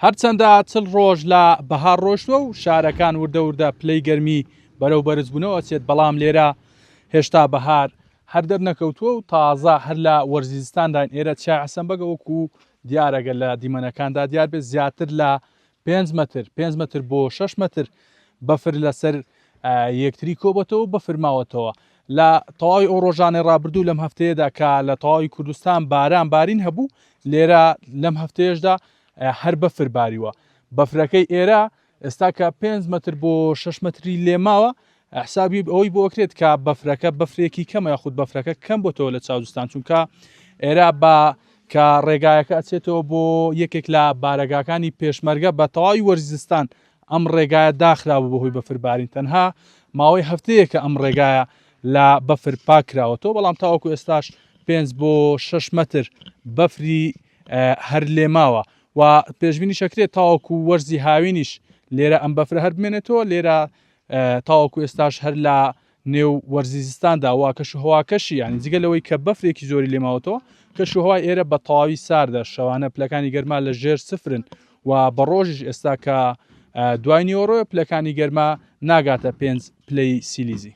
هەرچەندە 40 ڕۆژ لە بەهار ڕۆشتووە و شارەکان وردە وردە پلەی گەرمی بەرەو بەرزبوونەوە ئەچێت، بەڵام لێرە هێشتا بەهار هەر دەرنەکەوتووە و تازە هەر لە وەرزی زستانداین. ئێرە چیای حەسەن بەگە وەکو دیارە گەر لە دیمەنەکاندا دیار بێت زیاتر لە 5 مەتر 5 مەتر بۆ 6 مەتر بەفر لەسەر یەکتری کۆبەتەوە و بەفر ماوەتەوە. لە تەواوی ئەو ڕۆژانەی ڕابردوو لەم هەفتەیەدا کە لە تەواوی کوردستان باران بارین هەبوو، لێرە لەم هەفتەیەشدا هەر بەفر باریوە. بەفرەکەی ئێرە ئێستا کە 5 مەتر بۆ 6 مەتری لێماوە حسابی ئەوەی بۆ ئەکرێت کە بەفرەکە بەفرێکی کەمە یاخود بەفرەکە کەم بۆتەوە لە چاوزستان چونکە ئێرە بە کە ڕێگایەکە ئەچێتەوە بۆ یەکێک لە بارەگاکانی پێشمەرگە بە تەواوی وەرزستان ئەم ڕێگایە داخرابوو بەهۆی بەفربارین تەنها ماوەی هەفتەیەکە ئەم ڕێگایە لە بەفر پاک کراوەتەوە بەڵام تاوەکو ئێستاش 5 بۆ 6 مەتر بەفری هەر لێماوە و پێشبینیش ئەکرێت تاوەکو وەرزی هاوینیش لێرە ئەم بەفرە هەر بمێنێتەوە لێرە تاوەکو ئێستاش هەر لە نێو وەرزی زستاندا وا کەش و هەواکەشی یانی جگە لەوەی کە بەفرێکی زۆری لێماوەتەوە کەش و هەوای ئێرە بە تەواوی ساردە شەوانە پلەکانی گەرما لە ژێر سفرن و بە ڕۆژیش ئێستا کە دوای نیوەڕۆیە پلەکانی گەرما ناگاتە پێنج پلەی سیلیزی.